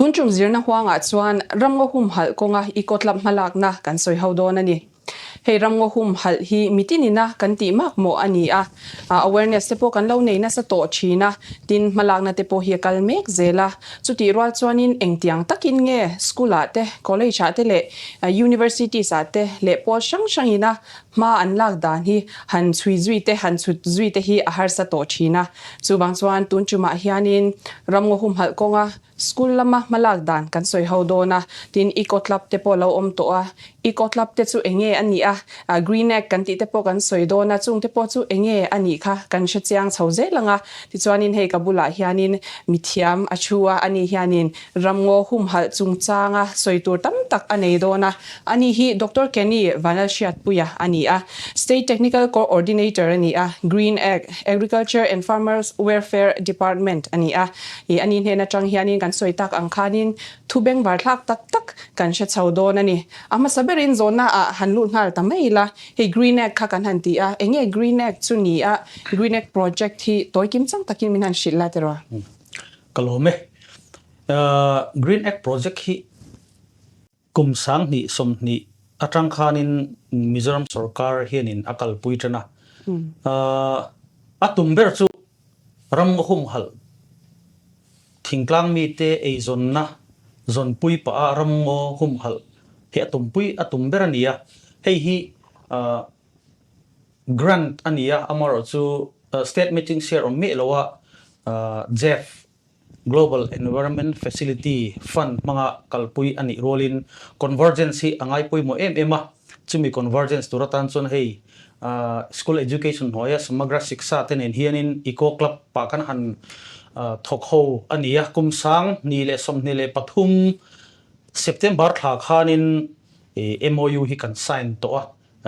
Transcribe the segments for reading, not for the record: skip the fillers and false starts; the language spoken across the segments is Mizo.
Tun tum zirna huangah chuan ramngaw humhalh kawnga Eco Club hmalakna kan sawi ho dawn a ni. Hei ramngaw humhalh hi mitinina kan tih mak mawh a ni a, awareness te pawh kan lo nei nasa tawh thin a, tin hmalakna te pawh hi a kal mek zel a. Chutih rual chuanin engtiang takin nge school ah te, college ah te leh universities ah te leh pawl hrang hrangina hma an lak dan hi han chhui zui te, han chhut zui te hi a harsa tawh thin a. Chuvang chuan tun tumah hianin ramngaw humhalh kawnga School lama hmalak dan kan sawi ho dawn a, tin Eco Club te pawh lo awm tawh a, Eco Club te chu enge a nih a, Green Act kan tih te pawh kan sawi dawn a, chung te pawh chu enge a nih kha kan hre chiang chho zel ang a. Tichuanin hei ka bulah hianin mithiam a thu a, ani hianin ramngaw humhalh chungchanga sawi tur tam tak a nei dawn a, ani hi Doctor Kenny Vanlalhriatpuia a ni a, State Technical Coordinator a ni a, Green Act, Agriculture and Farmers Welfare Department a ni a. I ani hnen atang hianin kan sawi tak ang khanin thu bengvar thlak tak tak kan hre chho dawn a ni. A hmasa berin zawhna ah han lut nghal ta mai ila, hei Green Act kha kan han ti a, enge Green Act chu ni a, Green Act project hi tawi kim chang takin min han hrilh la tiraw? Ka lawm e. Green Act project hi Kum 2020 atang khanin Mizoram sorkar hianin a kalpui tan a. A tum ber chu ram humhalh thingtlang mite eizawnna zawnpui pah a ramngaw humhalh hi a tumpui a tum ber a ni a. Hei hi grant a ni a, amaherawhchu state meeting share awm miah lo a Jeff Global Environment Facility Fund hmanga kalpui a nih rualin convergence hi a ngai pawimawh em em a, chumi convergence tur atan chuan hei School Education hnuaia Samagra Shiksha te nen hianin Eco Club pah kan han thawk ho a ni a, kum 2023 September thla khanin MOU hi kan sign tawh a,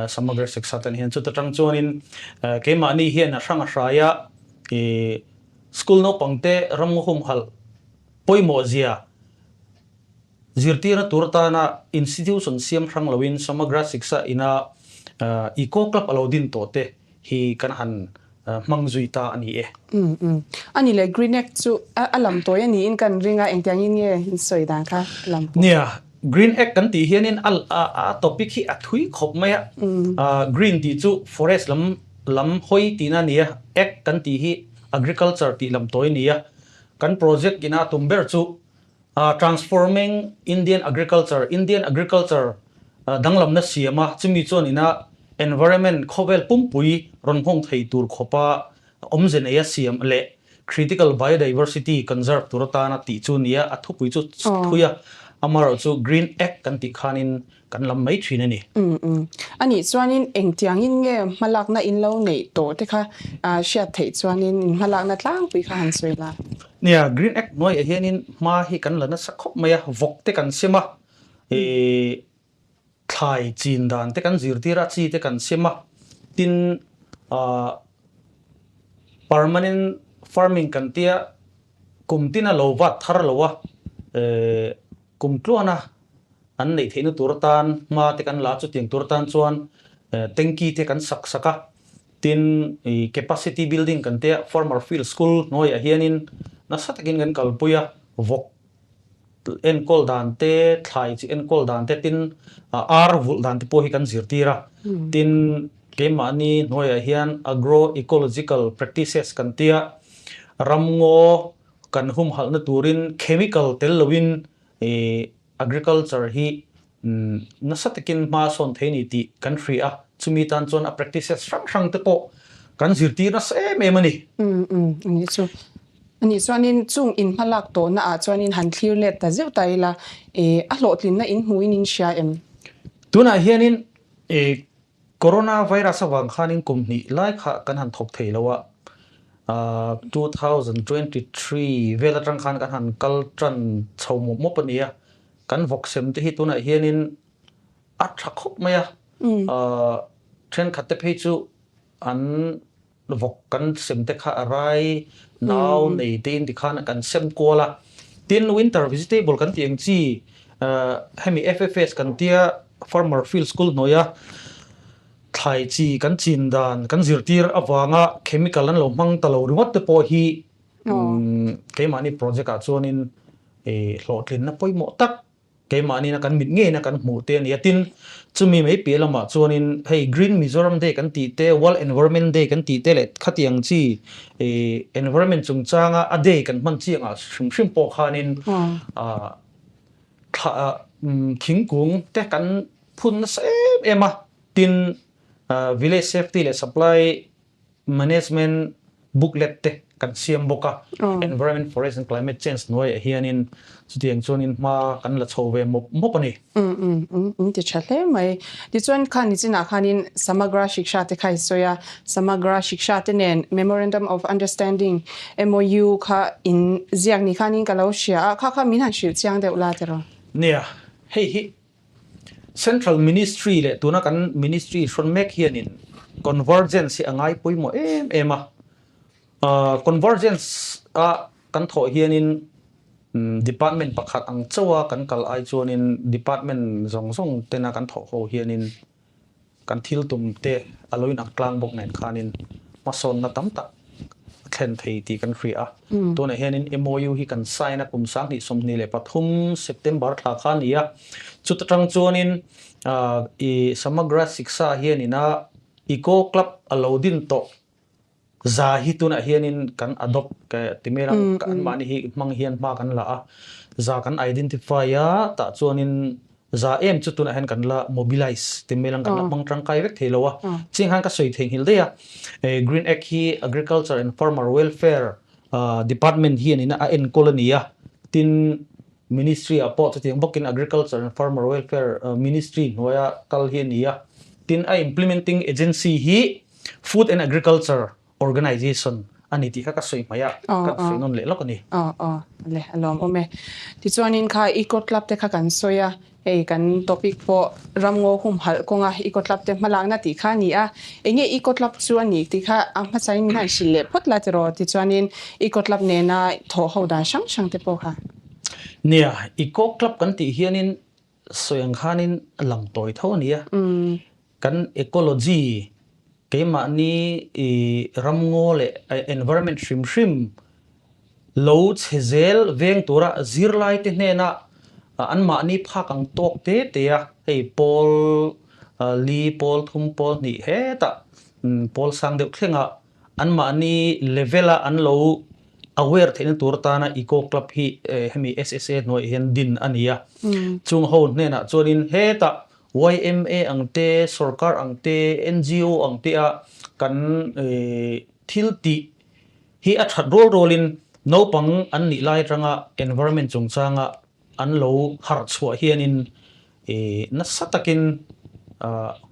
Samagra Shiksha te nen hian chuta tang chuanin keimahni hian a hrang a hraia School naupangte ramngaw humhalh pawimawh zia zirtirna tur atana institution siam hrang loin Samagra Shiksha ina Eco Club a lo din tawh te hi kan han hmang zui ta a ni e. Umm umm. A ni le, Green Act chu a lam tawi a niin kan ring a, engtiangin nge in sawi dan kha lam pawh? Nia, Green Act kan tih hianin a topic hi a thui khawp mai a. Green tih chu forest lam Lam hawi tihna a ni a, Ag kan tih hi Agriculture tih lam tawi a ni a. Kan project ina a tum ber chu Transforming Indian Agriculture, Indian Agriculture danglamna siam a, chumi chuan ina environment khawvel pumpui rawn nghawng thei tur khawpa awmze neia siam leh Critical Biodiversity conserve tur atana tih chu a ni a, a thupui chu thui a, amaherawhchu Green Ag kan tih khanin Kan lam mai thin a ni. Umm umm. A nih chuanin engtiangin nge hmalakna in lo neih tawh te kha hriat theih chuanin in hmalakna tlangpui kha han sawi la. Nia, Green Act hnuaiah hianin hma hi kan la nasa khawp mai a, vawk te kan sem a, ih thlai chin dan te kan zirtir a, chi te kan sem a, tin ah permanent farming kan tia kum tin a lo vat thar lo a, eh Kum tluana an neih theihna tur atan hma te kan la a, chutiang tur atan chuan tanky te kan sak sak a, tin capacity building kan tia farmer field school hnuaiah hianin nasa takin kan kalpui a, vawk enkawl dan te, thlai chi enkawl dan te, tin ar vulh dan te pawh hi kan zirtir a, tin keimahni hnuaiah hian agro ecological practices kan tia ramngaw Kan humhalhna turin chemical tel loin agriculture hi nasa takin hma a sawn thei a ni tih kan hria a, chumi tan chuan a practices hrang hrang te pawh kan zirtir nasa em em a ni. Umm umm a nih chu. A nih chuanin chung in hmalak tawhna ah chuanin han thlir let ta zeuh ta ila a hlawhtlinna in hmuhin in hria em? Tunah hianin Corona virus avang khanin kum hnih lai kha kan han thawk thei lo a, 2023 vel atang khan kan han kal tan chho mawp mawp a ni a, kan vawk sem te hi tunah hianin a tha khawp mai a, thenkhat te phei chu an Vawk kan sem te kha a rai nau nei te in tikhan kan sem kual a. Tin, winter vegetable kan tih ang chi hemi FFS kan tia Farmer Field School hnuaia thlai chi kan chin dan kan zirtir avanga chemical an lo hmang ta lo ringawt te pawh hi keimahni project ah chuanin. hlawhtlinna pawimawh tak keimahniina kan mit ngeina kan hmuh te a ni a. Tin, chumi mai piah lamah chuanin hei Green Mizoram Day kan tih te, World Environment Day kan tih te leh khatiang chi environment chungchanga a day kan hman chiang ah hrim hrim pawh khanin thingkung te kan phun nasa em em a. Tin, Village Safety leh Supply Management booklet te kan siam bawk a, Environment, Forest and Climate Change hnuaiah hianin chutiang chuanin hma kan la chho ve mawp mawp a ni. Umm umm umm in ti tha hle mai. Tichuan kha nichinah khanin Samagra Shiksha te kha i sawi a, Samagra Shiksha te nen Memorandum of Understanding, MOU, kha in ziak ni khanin ka lo hria a, kha kha min han hrilh chiang deuh la tiraw? Nia, hei hi Central Ministry leh tuna kan Ministry hrawn mek hianin convergence hi a ngai pawimawh em em a. Convergence a kan thawh hianin department pakhat ang chauha kan kal ai chuanin department zawng zawng tena kan thawh ho hianin Kan thil tum te a lo inang tlang bawk nen khanin hmasawnna tam tak a thlen thei tih kan hria a. Tunah hianin MOU hi kan sign a kum 2023 September thla kha a ni a. Chuta tang chuanin i Samagra Shiksha hianin a Eco Club a lo din tawh Za hi tunah hianin kan adopt ti mai ang, anmahni hi hmang hian hma kan la a, za kan identify a, tah chuanin za em chu tunah hian kan la mobilize ti mai ang, kan la hmang tangkai vek thei lo a. Ching khan ka sawi theihnghilh daih a, Green Act hi Agriculture and Farmer Welfare Department hianin a enkawl a ni a, tin Ministry ah pawh chutiang bawkin Agriculture and Farmer Welfare Ministry hnuaia kal hi a ni a, tin a implementing agency hi Food and Agriculture Organization a ni tih kha ka sawi hmaih a, ka sawi nawn leh lawk a ni. Aw aw, le a lawm awm e. Tichuanin kha Eco Club te kha kan sawi a, hei kan topic pawh ramngaw humhalh kawnga Eco Club te hmalakna tih kha a ni a. Enge Eco Club chu a nih tih kha a hmasain min han hrilh leh phawt la tiraw? Tichuanin Eco Club nena thawh ho dan hrang hrang te pawh kha. Nia, Eco Club kan tih hianin Sawi ang khanin a lang tawi tho a nia. Kan ecology, keimahni i ramngaw leh environment hrim hrim lo chhe zel veng tura zirlaite hnena anmahni phak ang tawk te te a, hei pawl li, pawl thum, pawl hnih hetah pawl sang deuh thlenga Anmahni level a an lo aware theihna tur atana Eco Club hi hemi SSA hnuaiah hian din a ni a. Chung ho hnenah chuanin hetah yma ang te, sorkar ang te, ngo ang te a kan thil tih hi a that rual rualin naupang an nih lai atanga environment chungchanga an lo harh chhuah hianin nasa takin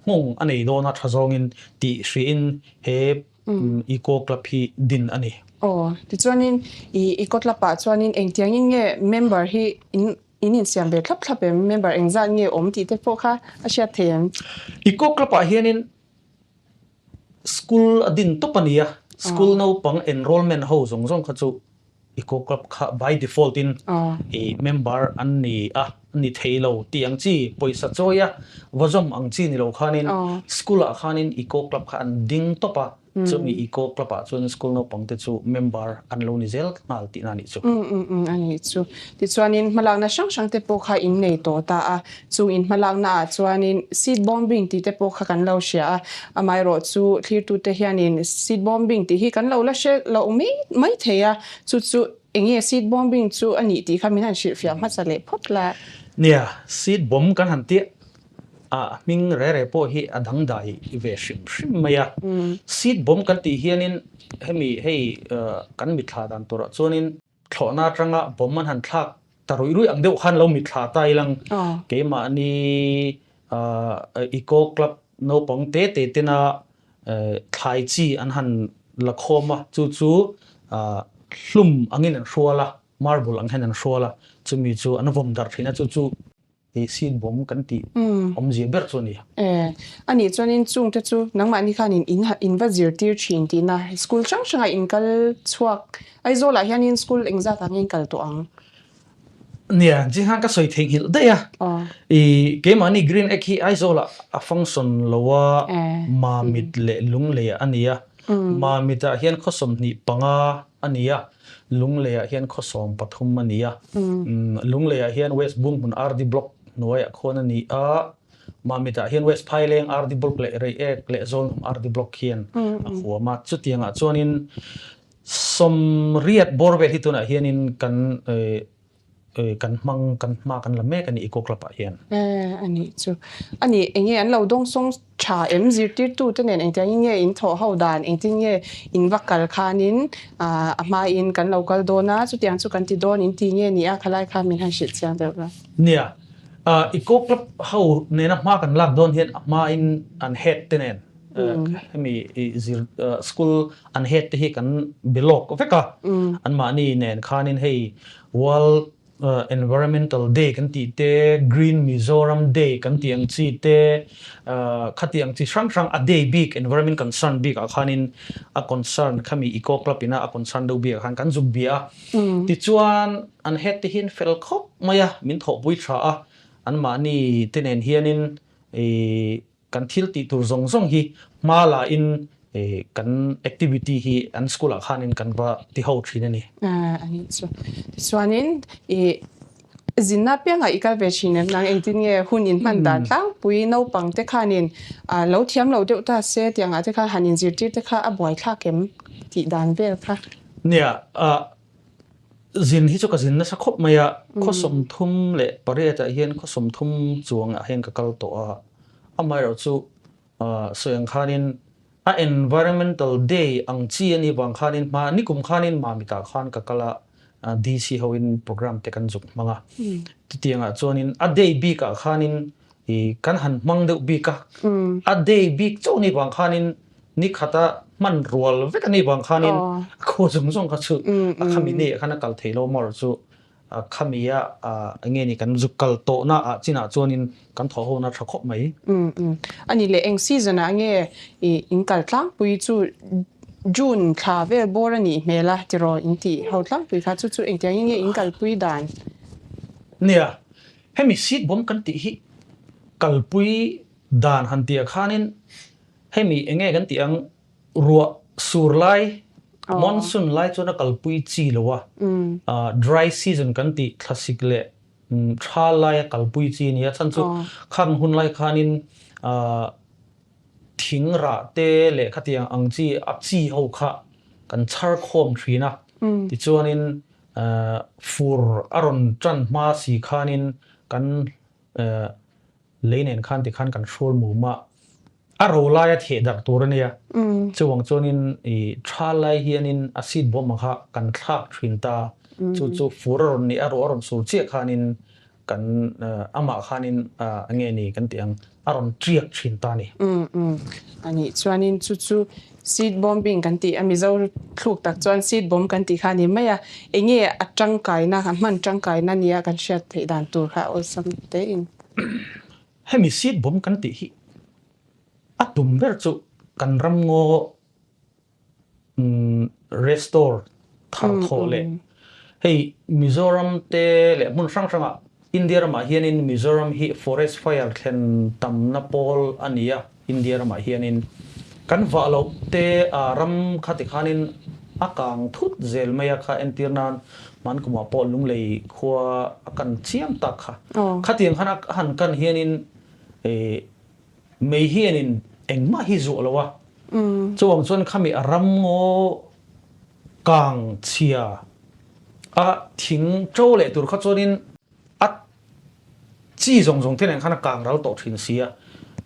nghawng a nei dawn a tha zawngin tih hriin he Eco Club hi din a ni. Aw, tichuanin i Eco Club ah chuanin engtiangin nge member hi in in insiam ve thlap thlap em? Member engzat nge awm tih te pawh kha a hriat thei em? Eco Club ah hianin school a din tawp a ni a, school naupang enrollment ho zawng zawng kha chu Eco Club kha by default in i member an ni a, an ni thei lo tih ang chi, pawisa chawi a va zawm ang chi ni lo khanin school ah khanin Eco Club kha an ding tawp a, chumi Eco Club ah chuan school naupang te chu member an lo ni zel nghal tihna a nih chu. Umm umm umm a nih chu. Tichuanin hmalakna hrang hrang te pawh kha in nei tawh ta a, chung in hmalakna ah chuanin seed bombing tih te pawh kha kan lo hria a, amaherawh chu thlirtute hianin seed bombing tih hi kan lo la hre loh mai mai thei a, chu chu enge seed bombing chu a nih tih kha min han hrilhfiah hmasa leh phawt la. Nia, seed bomb kan han tih a hming re re pawh hi a dangdai ve hrim hrim mai a. Seed bomb kan tih hianin hemi hei kan mitthla dan turah chuanin, Thlawhna atanga bomb an han thlak ta ruih ruih ang deuh khan lo mitthla ta ilang keimahni Eco Club naupang te te tena thlai chi an han la khawm a, chu chu hlum angin an hrual a, marble ang hian an hrual a, chumi chu an vawm darh thin a, chu chu Tih seed bomb kan tih awmzia ber chu a ni. E, a nih chuanin chungte chu nangmahni khanin in in va zirtir thin tihna school hrang hrangah in kal chhuak Aizawlah hianin school engzat ah nge in kal tawh ang? Nia, zing khan ka sawi theihnghilh daih a. I keimahni Green Egg hi Aizawlah a function lo a, Mamit leh Lungleiah a ni a. Mamitah hian khaw 25 a ni a, Lungleiah hian khaw 13 a ni a. Lungleiah hian West Bunghmun RD Block hnuaiah khuan a ni a, Mamitah hian West Phaileng RD Block leh Reiek leh Zawlnum RD Block hian a huam a. Chutiangah chuanin 80 bawr vel hi tunah hianin kan kan hmang kan hma kan la mek a ni Eco Club ah hian. A nih chu. A nih enge an lo dawngsawng tha em zirtirtu te nen engtiangin nge in thawh ho dan engtin nge in va kal khanin a hmain kan lo kal dawn a chutiang chu kan ti dawn in ti nge ni a khalai kha min han hrilh chiang deuh la. Nia, Eco Club ho nena hma kan lak dawn hian a hmain an head te nen hemi zir school an head te hi kan be lawk vek a, anmahni nen khanin hei World Environmental Day kan tih te, Green Mizoram Day kan tih ang chi te, khati ang chi hrang hrang a day bik environment concern bik ah khanin a concern khami Eco Club ina a concern deuh bik ah khan kan zuk bia a. Tichuan an head te hian fel khawp mai a, min thawhpui tha a, anmahni te nen hianin ih Kan thil tih tur zawng zawng hi hma la in kan activity hi an school ah khanin kan va ti ho thin a ni. A nih chu. Tichuanin i zinna piangah i kal ve thin em nang engtin nge hun in hman dan tlangpui naupang te khanin lo thiam lo deuh ta se tiangah te khan han inzirtir te kha a buaithlak em tih dan vel kha. Nia, zin hi chu ka zin nasa khawp mai a, khaw 38 ah hian khaw 30 chuangah hian ka kal tawh a. Amaherawh chu sawi ang khanin a environmental day ang chi a nih vang khanin hma nikum khanin Mamitah khan ka kal a, DC hoin program te kan zuk hmang a. Chutiangah chuanin a day bikah khanin kan han hmang deuh bik a, a day bik chauh nih vang khanin ni khata hman rual vek a nih vang khanin a khaw zawng zawng kha chu a khami nei ah khan a kal theih lo amaherawh chu A khami a enge ni kan zuk kal tawhna ah chinah chuanin kan thawh hona tha khawp mai. Umm umm. A ni leh eng season ah nge i in kal tlangpui chu June thla vel bawr a nih hmel a tiraw in tih ho tlangpui kha chu chu engtiangin nge in kalpui dan? Nia, hemi seat bomb kan tih hi kalpui dan han tih ah khanin hemi enge kan tih ang Ruah sur lai, monsoon lai chuan a kalpui chi lo a, dry season kan tih thlasik leh tha lai a kalpui chi a ni a, chhan chu khang hun lai khanin thing rah te leh khatiang ang chi a chi ho kha kan chhar khawm thin a, tichuanin fur a rawn tan hma si khanin kan Lei nen khan tikhan kan hrual mum a, a ro laia theh darh tur a nia. Chuvang chuanin i tha lai hianin a seat bawm ang kha kan thlak thin ta. Chu chu fur a rawn nih a, ruah a rawn sur chiah khanin kan amah khanin a nge ni kan tih ang a rawn tiak thin ta a ni. A nih chuanin chu chu seat bombing kan tih a, Mizo thluk tak chuan seat bomb kan tih kha a ni mai a. Enge a tangkaina, a hman tangkaina nia kan hriat theih dan tur kha awlsam tein. Hemi seat bomb kan tih hi a tum ber chu kan ram ngaw restore thar thawh leh hei Mizoram te leh hmun hrang hrangah India ramah hianin Mizoram hi forest fire thlen tamna pawl a ni a. India ramah hianin kan vah loh te a ram kha tikhanin a kang thut zel mai a kha entir nan hmankumah pawh Lunglei khua a kan chiam tak kha. Khatiang khan a han kan hianin mei hianin engmah hi zuah lo a, chuvang chuan khami a ram ngaw kang chhia a thing to leh tur kha chuanin a Chi zawng zawng te nen khan a kang ral tawh thin si a,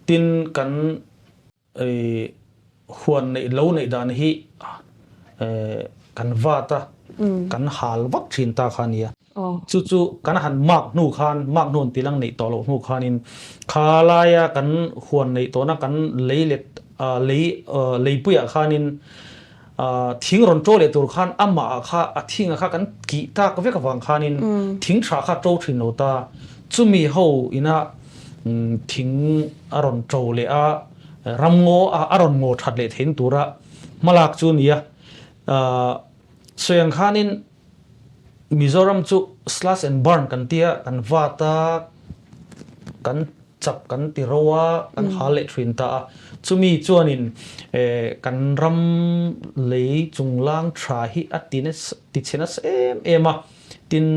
tin kan huan neih lo neih dan hi kan vat a, kan hal vak thin ta kha a nia. Chu chu kan han mark hnu khan, mark hnu an tih lang neih tawh loh hnu khanin kha laia kan huan neih tawhna kan lei let lei leipuiah khanin Thing rawn ṭo leh tur khan amah ah kha a thing ah kha kan kih tak vek avang khanin thing tha kha ṭo ṭhin lo ta. Chumi ho ina thing a rawn ṭo leh a, ram ngaw a a rawn ngaw ṭhat leh theihna tura hmalak chu a ni a. Sawi ang khanin Mizoram chu slash and burn kan tia, kan vat a, kan. Chap kan ti ro a, kan hal leh thin ta a. Chumi chuanin kan ram lei chunglang tha hi a ti nasa ti chhe nasa em em a, tin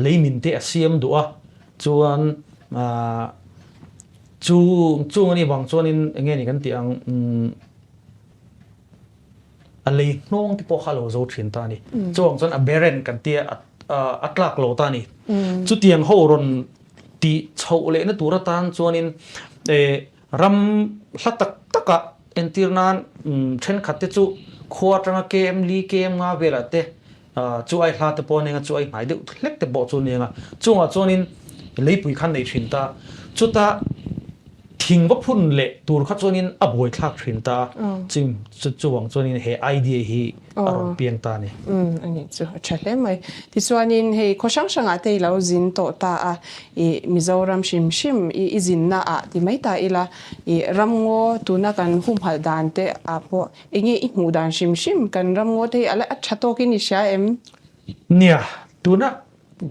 lei min te a siam duh a, chuan chu chung anih vang chuanin enge ni kan tih ang A lei hnawng te pawh kha a lo zo thin ta a ni. Chuvang chuan a barren kan tia a tlak lo ta a ni. Chutiang ho rawn tih chhoh lehna tur atan chuanin ram hla tak takah entir nan thenkhat te chu khua atanga KM li KM nga velah te chu ai hla te pawh a nia chu ai hnai deuh hlek te pawh chu a nia. Chungah chuanin leipui khan nei thin ta. Chuta Thing va phun leh tur kha chuanin a buaithlak thin ta a, chim chu chuvang chuanin he idea hi a rawn piang ta a ni. Umm a nih chu a tha hle mai. Tichuanin hei khaw hrang hrangah te i lo zin tawh ta a, i Mizoram hrim hrim i i zinna ah ti mai ta ila, i ramngaw tuna kan humhalh dan te ah pawh enge i hmuh dan hrim hrim kan ramngaw te hi a la a tha tawkin i hria em? Nia, tuna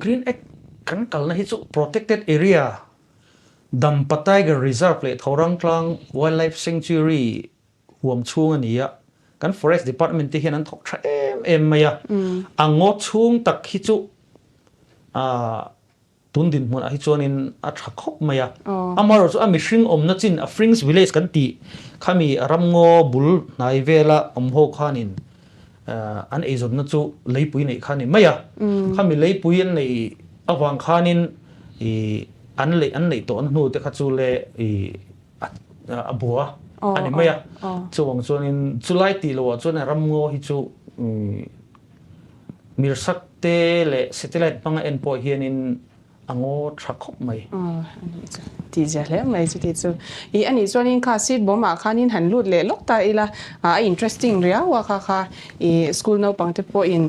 Green Act kan kalna hi chu protected area Dampa Tiger Reserve leh Thorangtlang Wildlife Sanctuary huam chhung a ni a, kan Forest Department te hian an thawk tha em em mai a. A ngaw chhung tak hi chu tun dinhmunah hi chuanin a tha khawp mai a. Amaherawhchu chu a mihring awmna chin a Fringe Village kan tih khami ramngaw bul hnai vela awm ho khanin an eizawnna chu leipui neih kha a ni mai a. Khami leipui an neih avang khanin ih an lei an neih tawhna hnu te kha chu le ih a bua a ni mai a. Chuvang chuanin chulai tih loah chuan ramngaw hi chu mirsak te leh satellite hmanga en pawh hianin A ngaw tha khawp mai. Aw a nih chu tih zia hle mai chuti chu. Ih a nih chuanin kha seat bawm ah khanin han lut leh lawk ta ila a interesting riau a kha kha ih school naupang te pawhin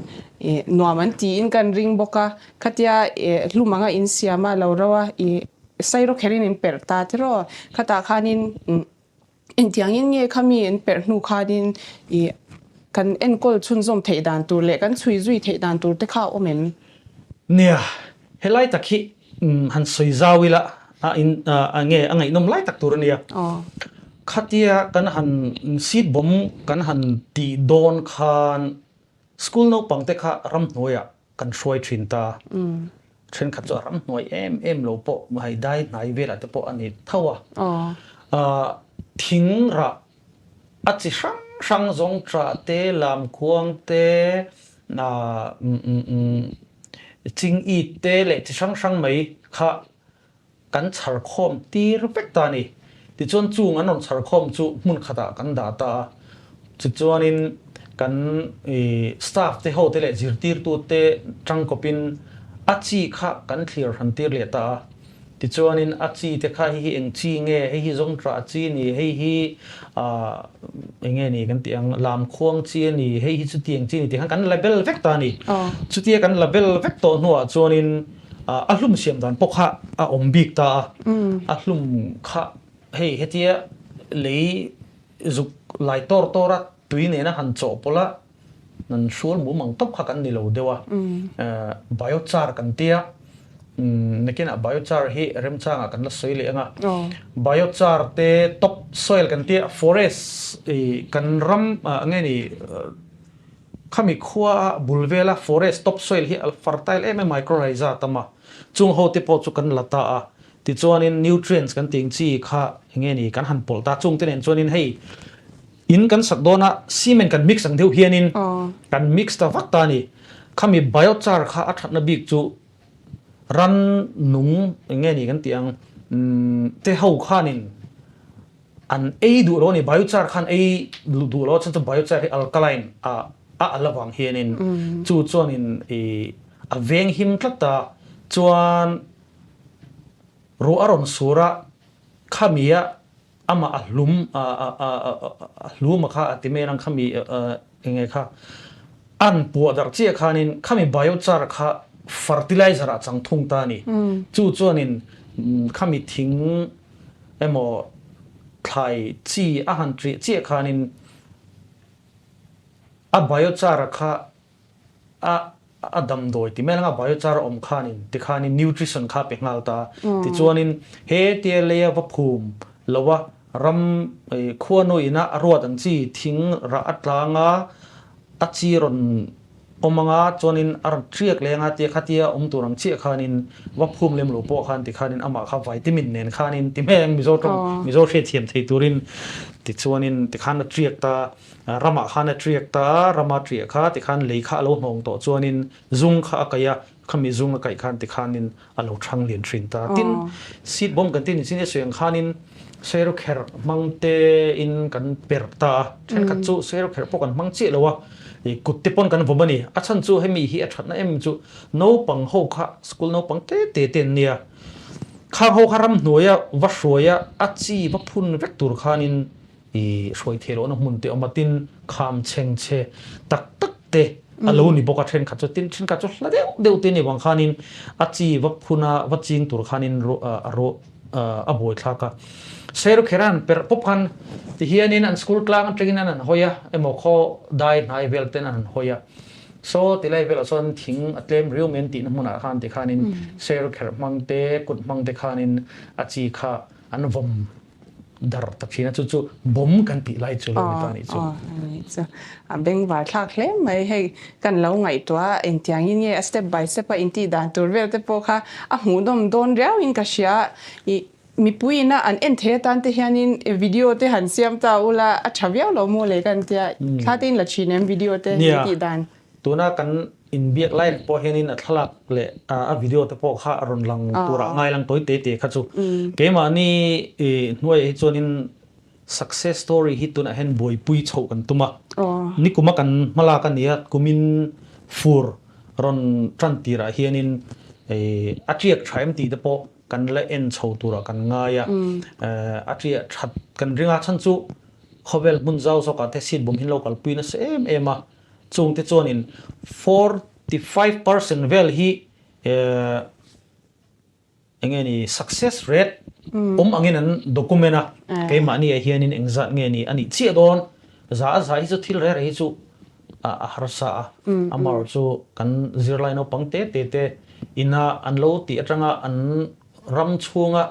ih nuam an tiin kan ring bawk a khatia ih hlum anga in siam a lo ro a ih sairawkher in in perh ta tiraw khatah khanin Engtiangin nge khami an perh hnu khanin i kan enkawl chhunzawm theih dan tur leh kan chhui zui theih dan tur te kha a awm em? Nia, helai tak hi han sawi zau ila a in a nge a ngaihnawm lai tak tur a nia. Khatia kan han seat bomb kan han tih dawn khan school naupang te kha ramhnuaiah Kan hruai thin ta. Thenkhat chu a ram hnuai em em lo pawh hei dai hnai velah te pawh a ni tho a. Thing rah a chi hrang hrang zawng ṭah te, lamkhuang te, ching it te leh chi hrang hrang mai kha Kan chhar khawm tir vek ta a ni. Tichuan chung an rawn chhar khawm chu hmun khatah kan dah ta a. Tichuanin kan staff te ho te leh zirtirtu te tangkawpin a chi kha kan thlir hran tir leh ta a. Tichuanin a chi te kha hei hi eng chi nge, hei hi zawngṭah chi a ni, hei hi eng nge ni kan tih ang, lamkhuang chi a ni, hei hi chutiang chi a ni tih khan kan label vek ta a ni. Chutia kan label vek tawh hnuah chuanin A hlum siam dan pawh kha a awm bik ta a, a hlum kha hei hetia lei zuk lai tawr tawr a tui nena han chawhpawlh a nan hrual mum ang tawp kha kan ni lo deuh a, biochar kan tia, nakinah biochar hi remchangah kan la sawi leh ang a, biochar te top soil kan tia forest kan ram nge ni. Khami khua a bul vela forest top soil hi a fertile em em mycorrhiza a tam a, chung ho te pawh chu kan la ta a, tichuanin nutrients kan tih ang chi kha enge ni kan han pawlh ta, chung te nen chuanin hei in kan sak dawn a cement kan mix ang deuh hianin kan mix ta vak ta a ni. Khami biochar kha a thatna bik chu ran nung enge ni kan tih ang te ho khanin An ei duh lo a ni, biochar khan ei duh lo a chhan chu biochar hi alkaline a a al avang hianin chu chuanin ih a veng him tlat a, chuan ruah a rawn sur a, khamia amah a hlum a a a hlum a kha a ti mai ang khami eng nge kha an puah darh chiah khanin khami biochar kha fertilizer ah chang thung ta a ni, chu chuanin khami thing emaw thlai chi a han ṭih chiah khanin a biochar-a kha a A damdawi ti mai langa biochar a awm khanin tikhanin nutrition kha a pe nghal ta. Tichuanin he tia leia va phum loa ram khuanu ina a ruat ang chi thing rah a tlang a, a chi rawn awm anga chuanin a rawn tiak leng a tia khatia awm tur ang chiah khanin va phum lem lo pawh khan tikhanin amah kha vitamin nen khanin ti mai ang Mizo tawng Mizo hriatthiam thei turin tichuanin tikhan a tiak ta. Ramah khan a ṭiak ta a, rama ṭiah kha tikhan lei kha a lo hnawng tawh chuanin zung kha a kaih a, khami zung a kaih khan tikhanin a lo ṭhang lian ṭhin ta. Tin, seed bomb kan tih ni chin e sawi ang khanin seirukherh hmang tein kan perh ta a, ṭhenkhat chu seirukherh pawh kan hmang chiah lo a, ih kut te pawn kan vawm a ni. A chhan chu hemi hi a ṭhatna em chu naupang ho kha school naupang te te te an nia, khang ho kha ramhnuaia va hruaia a chi va phun vek tur khanin I hruai theih lohna hmun te awm a, tin kham chheng chhe tak tak te a lo ni bawk a, thenkhat chu tin thenkhat chu hla deuh deuh te ni vang khanin a chi va phun a, va ching tur khanin a rawh a buai thlak a. Serukheran perh pawp khan tihianin an school tlang atangin an han hawi a, emaw khaw dai hnai vel ten an han hawi a, saw tilai velah chuan thing a tlem riau mai an tihna hmunah khan tikhanin serukherh hmang te kut hmang te khanin a chi kha an vawm dar ta thin a, chu chu bomb kan tih lai chu lo ni ta a nih chu. Aw, a nih chu. A bengvar thlak hle mai hei kan lo ngaihtuah a, engtiangin nge a step by step a intih dan tur vel te pawh kha a hmuhnawm dawn riauin ka hria. Ih mipui ina an en thei atan te hianin video te han siam ta ula a tha viau lo maw le ka an tia, thla te in la thin em video te intih dan? Tuna kan inbiak lai pawh hianin a thlalak leh a video te pawh kha a rawn lang turah ngai lang tawi te te kha chu. Keimahni hnuaiah hi chuanin success story hi tunah hian buaipui chhoh kan tum a. Nikuma kan hmalak a nia, kumin fur rawn tan tirah hianin a tiak tha em tih te pawh kan la en chho turah kan ngai a. A tiah that kan ring a, chhan chu khawvel hmun zau zawkah te seat bawm hi an lo kalpui nasa em em a. Chungte chuanin 45 percent vel hi eng nge ni success rate awm angin an document a, keimahni ah hianin engzat nge ni a nih chiah dawn, za a za hi chu thil reh reh hi chu a harsa a, amaherawhchu chu kan zirlai naupang te te te ina an lo tih atanga an ram chhunga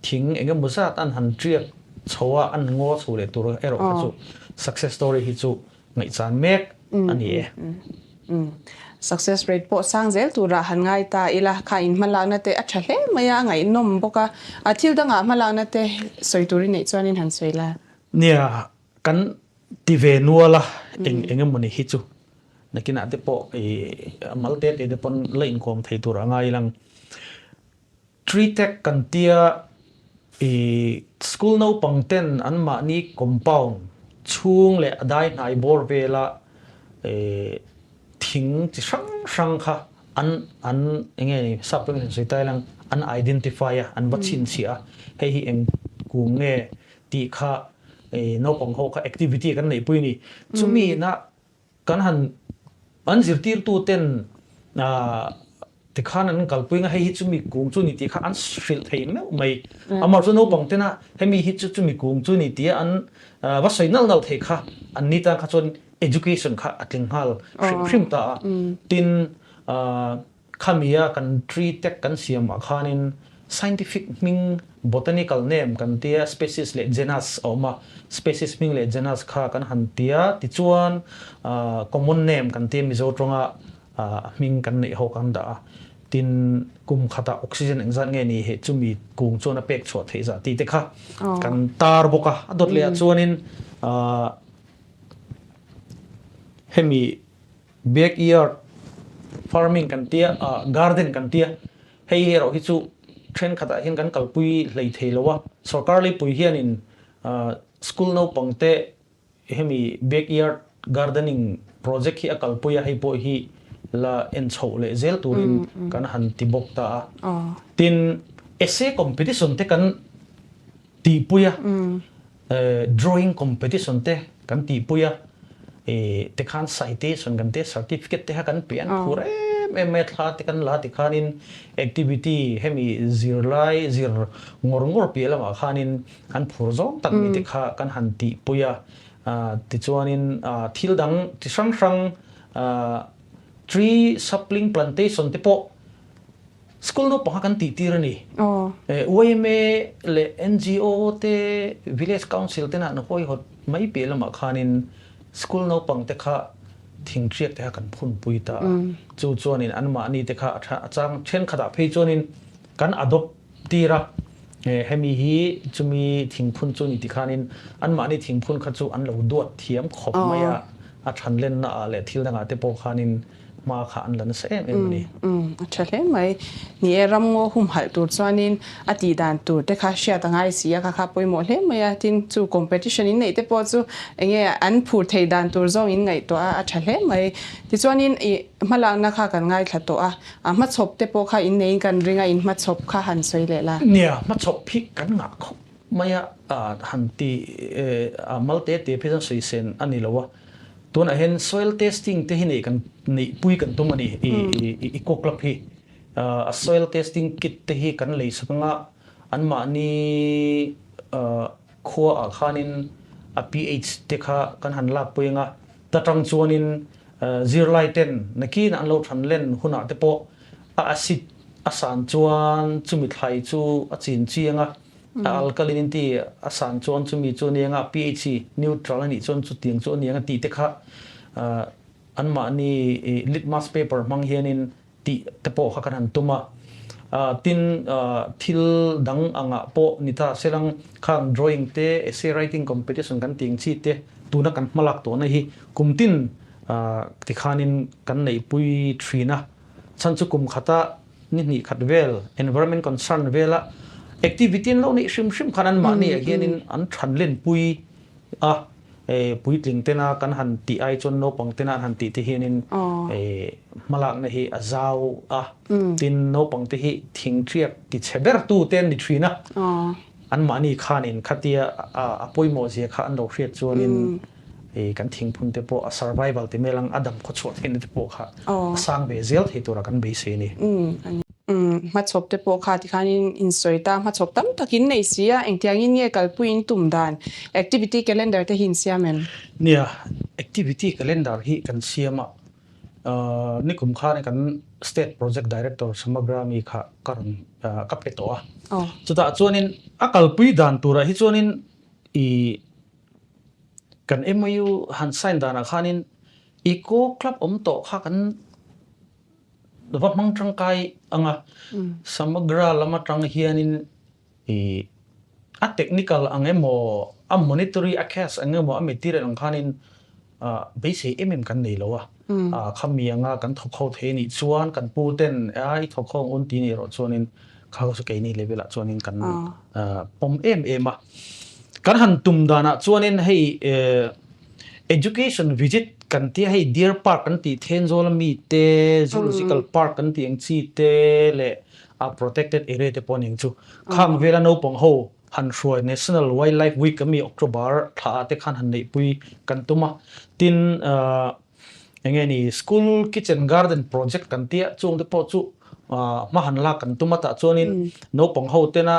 thing eng emaw zat an han tiak chho a, an ngaw chho leh tur erawh kha chu success story hi chu Ngaihchan mek a ni e. Success rate pawh sang zel turah han ngai ta ila, kha in hmalakna te a tha hle mai a, a ngaihnawm bawk a. A thil dangah hmalakna te sawi tur i neih chuanin han sawi la. Nia, kan ti ve nual a, eng eng emawni hi chu nakinah te pawh i mal te te te pawn la inkawm thei tur a ngai lang. Tree tag kan tia i school naupang ten an mahni compound chhung leh a dai hnai bawr vela i thing chi hrang hrang kha an an eng nge ni sap rawng in sawi ta ilang an identify a an va chhinchhiah a hei hi eng kung nge tih kha i naupang ho kha activity kan neihpui a ni chumi na Kan han an zirtirtu ten tikhan an kalpui nga hei hi chumi kung chu ni tih kha an hrilh thei meuh mai. Amah chu naupang tena hemi hi chu chumi kung chu ni tia an va sawi nalh nalh thei kha an ni tan kha chuan education kha a tling nghal hrim hrim ta a. Tin Khamia kan tree tag kan siamah khanin scientific hming, botanical name kan tia, species leh genus a awm a, species hming leh genus kha kan han tia, tichuan common name kan tia Mizo tawnga hming kan neih ho kan dah a, tin kum khatah oxygen engzat nge ni heh chumi kung chuan a pek chhuah theih zah tih te kha kan tar bawk a, a dawt leh ah chuanin hemi Backyard farming kan tia, garden kan tia, hei hi erawh hi chu thenkhatah hian kan kalpui hlei thei lo a, sorkar leipui hianin school naupang te hemi backyard gardening project hi a kalpui a, hei pawh hi la en chhoh leh zel turin kan han ti bawk ta a. Tin, essay competition te kan tihpui a, drawing competition te kan tihpui a, tikhan citation kan tia certificate te kha kan pe an phur em em mai a, thla te kan la tikhanin activity hemi zirlai zir ngawr ngawr piah lamah khanin an phur zawng tak mi te kha kan han tihpui a, tichuanin thil dang chi hrang hrang. Tree sapling plantation te pawh school naupang kha kan tih tir a ni. Yma leh NGO te, Village Council tena an hawihawt mai piah lamah khanin school naupang te kha thingṭiak te kha kan phunpui ta a. Chu chuanin anmahni te kha a chang thenkhatah phei chuanin kan adopt tir a, hemi hi chumi thingphun chu ni tikhanin anmahni thingphun kha chu an lo duat thiam khawp mai a, a thanlenna ah leh thil dangah te pawh khanin hma kha an la nasa em em a ni. A tha hle mai. Ni e, ramngaw humhalh tur chuanin a tih dan tur te kha hriat a ngai si a, kha kha pawimawh hle mai a, tin chu competition in neih te pawh chu enge an phur theih dan tur zawng in ngaihtuah a, a tha hle mai. Tichuanin i hmalakna kha kan ngaithla tawh a, A hmachhawp te pawh kha inneiin kan ring a, in hmachhawp kha han sawi leh la. Nia, hmachhawp hi kan ngah khawp mai a, han ti a mal te te phei chuan sawi sen a ni lo a. Tunah hian soil testing te hi neih kan neihpui kan tum a ni i eco club hi. A soil testing kit te hi kan lei sak anga anmahni khua ah khanin a pH te kha kan han lakpui anga ta tang chuanin Zirlai ten nakin an lo than len hunah te pawh a acid a san chuan chumi thlai chu a chin chiang a, a alkalinity a san chuan chumi chu a niang a, pH neutral a nih chuan chutiang chu a niang a tih te kha anmahni litmus paper hmang hianin tih te pawh kha kan han tum a. Tin, thil dang angah pawh ni ta selang khang drawing te, essay writing competition kan tih ang chi te tuna kan hmalak tawhna hi kum tin tikhanin kan neihpui thin a. Chhan chu kum khata ni hnih khat vel environment concern vela activity an lo neih hrim hrim khan anmahni ah hianin an than lenpui a. Puitling tena kan han tih ai chuan naupang tena an han tih te hianin hmalakna hi a zau a, tin naupang te hi thingṭiak ti chhe ber tu te an ni ṭhin a, anmahni khanin khatia a pawimawh zia kha an lo hriat chuanin kan thingphun te pawh a survival ti mai lang a dam khawchhuah theihna te pawh kha a sang ve zel thei tura kan beisei a ni. Hmachhawp te pawh kha tikhanin in sawi ta, hmachhawp tam tak in nei si a, engtiangin nge kalpui in tum dan? Activity calendar te hi in siam em? Nia, activity calendar hi kan siam a, nikum khan kan State Project Director Samagrami kha ka rawn ka pe tawh a, chutah chuanin a kalpui dan turah hi chuanin i kan MOU han sign danah khanin Eco Club awm tawh kha kan Va hmang tangkai anga Samagra lam atang hianin i a technical ang emaw, a monetary, a cash ang emaw, a material ang khanin beisei em em kan nei lo a. Khami anga kan thawk ho thei anih chuan kan pu ten a i thawk ho ang un ti nih erawh chuanin kha chu keini level ah chuanin kan pawm em em a. Kan han tum danah chuanin hei Education visit kan tia hei Deer Park kan tih Thenzawl ami te, Zoological Park kan tih ang chi te leh a protected area te pawh a ni ang chu. Khang vela naupang ho han hruai National Wildlife Week ami October thla ah te khan han neihpui kan tum a. Tin enge ni School Kitchen Garden Project kan tia chung te pawh chu hma han lak kan tum a tah chuanin naupang ho tena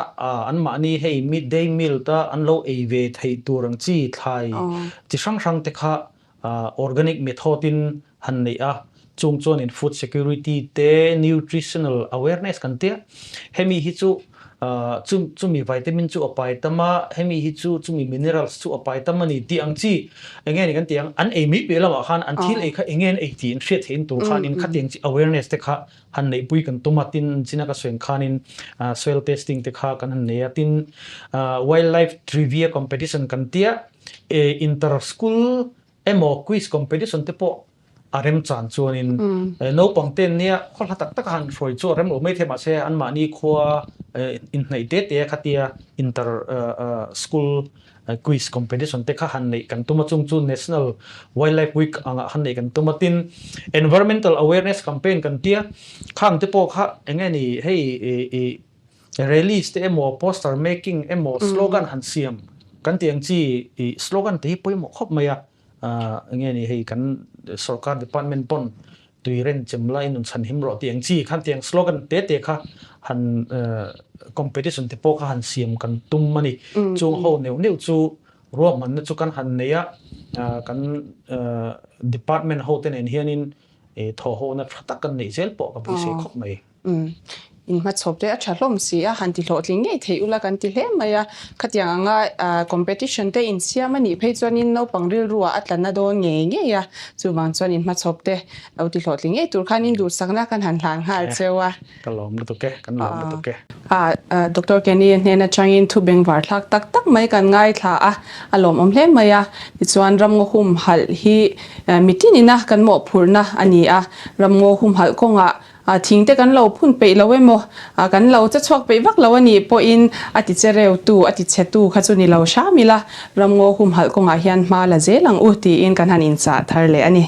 anmahni hei mid day meal ta an lo ei ve theih tur ang chi thlai chi hrang hrang te kha organic method in han neih a, chung chuanin food security te nutritional awareness kan tia hemi hi chu chumi vitamin chu a pai tam a hemi hi chu chumi minerals chu a pai tam a ni tih ang chi enge ni kan tih ang an ei mai piah lamah khan an thil ei kha enge an ei tih an hriat theih in tur khanin khatiang chi awareness te kha han neihpui kan tum a tin china ka sawi ang khanin soil testing te kha kan han nei a tin wildlife trivia competition kan tia inter school emaw quiz competition te pawh a remchan chuanin naupang te nia khaw hla tak tak a han hruai chu a rem lo mai thei mahse anmahni khua inhnaih te te khatia inter school quiz competition te kha han neih kan tum a chung chu National Wildlife Week angah han neih kan tum a tin environmental awareness campaign kan tia khang te pawh kha enge ni hei i rallies te emaw poster making emaw slogan han siam kan tih ang chi i slogan te hi pawimawh khawp mai a. Enge ni hei kan sorkar department pawn tui ren chem la in chhan him rawh tih ang chi khan tiang slogan te te kha han competition te pawh kha han siam kan tum a ni. Chung ho neuh neuh chu ruahmanna chu kan han nei a, kan department ho te nen hianin. Thawhhawhna tha tak kan neih zel pawh ka beisei khawp mai. Umm. In hmachhawp te a tha hlawm si a, han ti hlawhtling ngei theih ula kan ti hle mai a. Khatiang anga competition te insiam a nih phei chuanin naupang rilruah a tla na dawn ngei ngei a, chuvang chuan in hmachhawp te lo ti hlawhtling ngei tur khan in duhsakna kan han hlan nghal cheu a. Ka lawm lutuk e, kan lawm lutuk e. Doctor Kenny hnen atangin thu bengvar thlak tak tak mai kan ngaithla a, a lawmawm hle mai a. Tichuan ramngaw humhalh hi mitin ina kan mawhphurhna a ni a, ramngaw humhalh kawngah thing te kan lo phun peih lo emaw, kan lo che chhuak peih vak lo a nih pawhin a ti che reutu, a ti chhetu kha chu ni lo hram ila, ramngaw humhalh kawngah hian hma la zel ang u tiin kan han inchah thar leh a ni.